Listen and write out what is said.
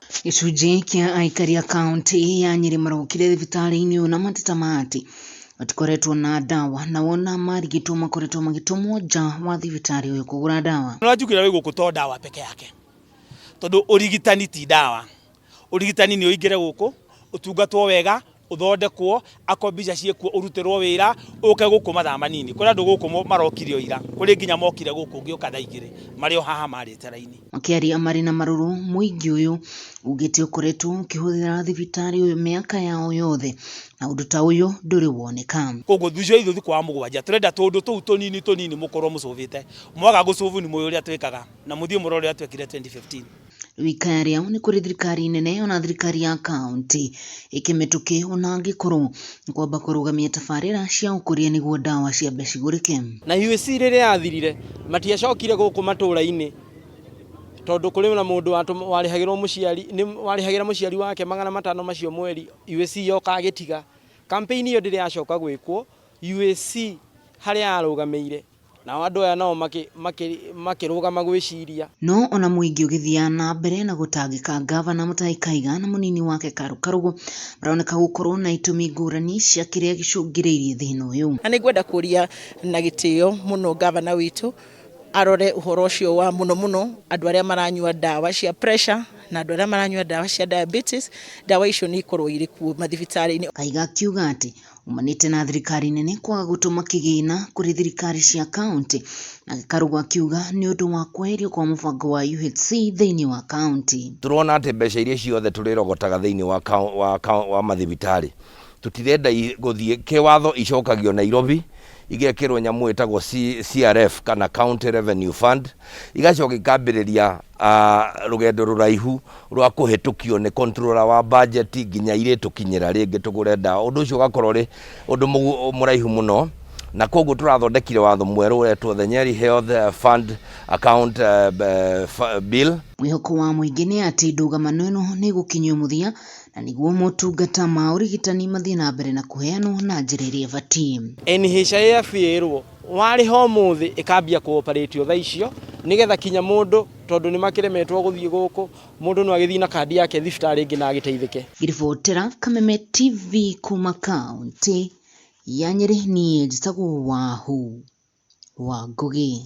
Gĩcunjĩ kĩa aikari a kaũntĩ ya Nyĩrĩ marokire thibitarĩ-inĩ ũyũ na mateta ma atĩ matikoretwo na ndawa na wona marigitwo makoretwo magĩtũmwo nja wa thibitarĩ ũyũ kũgũra ndawa. Ũranjugĩra wĩ gũkũ to ndawa peke yake, tondũ ũrigitani ti ndawa. Ũrigitani nĩ ũingĩre gũkũ, ũtungatwo wega, ũthondekwo, akorwo mbica ciĩkuo ũrutĩrwo wĩra, ũke gũkũ mathaa manini. Kũrĩ andũ gũkũ marokire o ira, kũrĩ nginya mokire gũkũ ngĩũka thaa 2, marĩ o haha marĩte raini. Makĩaria marĩ na marũrũ mũingĩ ũyũ ugĩte ũkoretwo ũkĩhũthĩra thibitarĩ ũyũ mĩaka yao yothe na ũndũ ta ũyũ ndũrĩ woneka. Koguo thutha ithuĩ thukũ wa 7 tũrenda tũndũ tũu tũnini tũnini mũkorwo mũcũbĩte. Mwaga gũcũbu nĩ mũĩ ũrĩa twĩkaga na mũthiĩ mũrore ũrĩa twekire 2015. Rĩu ikaya rĩao nĩ kũrĩ thirikari nene ona thirikari ya kaũntĩ ĩke mĩtũkĩ ona angĩkorwo nĩ kwamba kũrũgamia tabarĩra cia ũkũria nĩguo ndawa ciambe cigũrĩke. Na UAC rĩrĩa yathirire matiacokire gũkũ matũra-inĩ tondũ kũrĩ na mũndũ warĩhagĩrwo mũciari, warĩhagĩra mũciari wake 500 macio mweri, UAC yoka agĩtiga. Campaign ĩyo ndĩrĩ yacoka gwĩkwo, UAC harĩa yarũgamĩire nao andũ aya nao makĩrũgama gwĩciria. No ona mũingĩ ũgĩthiaga na mbere na gũtangĩka, ngavana Mutahi Kahiga na mũnini wake Karu Karugu maroneka gũkorwo na itũmi ngũrani cia kĩrĩa gĩcũngĩrĩirie thĩna ũyũ. Na nĩngwenda kũria na gĩtĩo mũno ngavana witũ arore ũhoro ũcio wa mũno mũno andũ arĩa maranyua ndawa cia pressure na andũ arĩa maranyua ndawa cia diabetes, ndawa icio nĩ ikorwo irĩ kuo mathibitarĩ-inĩ. Kahiga akiuga atĩ umanĩte na thirikari nene kwaga gũtũma kĩgĩna kũrĩ thirikari cia kaũntĩ, na Karugu akiuga nĩ ũndũ wa kweherio kwa mũbango wa UHC thĩinĩ wa kaũntĩ. Tũrona atĩ mbeca iria ciothe tũrĩrogotaga thĩinĩ wa mathibitarĩ tũtirenda gũthiĩ kĩwatho, icokagio Nairobi igekĩrwo nyamũ ĩtagwo CRF kana County Revenue Fund, igacoka ikambĩrĩria rũgendo rũraihu rwa kũhĩtũkio nĩ controller wa budget nginya irĩtũkinyĩra rĩngĩ tũgũre ndawa. Ũndũ ũcio ũgakorwo ũrĩ ũndũ mũraihu mũno, na koguo tũrathondekire watho mwerũ ũretwo the Nyeri Health Fund Account Bill. Mwĩhoko wa mũingĩ nĩ atĩ ndũgamano ĩno nĩ ĩgũkinyio mũthia na nĩguo motungata ma ũrigitani mathiĩ na mbere na kũheanwo na njĩra ĩrĩa ĩbatiĩ. NHIF ĩrwo warĩha ũmũthĩ ĩkambia kũ-operate thaa icio, nĩgetha kinya mũndũ, tondũ nĩ makĩremetwo gũthiĩ gũkũ, mũndũ no agĩthiĩ na kandi yake thibitarĩ ĩngĩ na agĩteithĩke. Ngĩribotera Kameme TV kuma kaũntĩ ya Nyĩrĩ, niĩ njĩtagwo Wahu wa Ngũgĩ.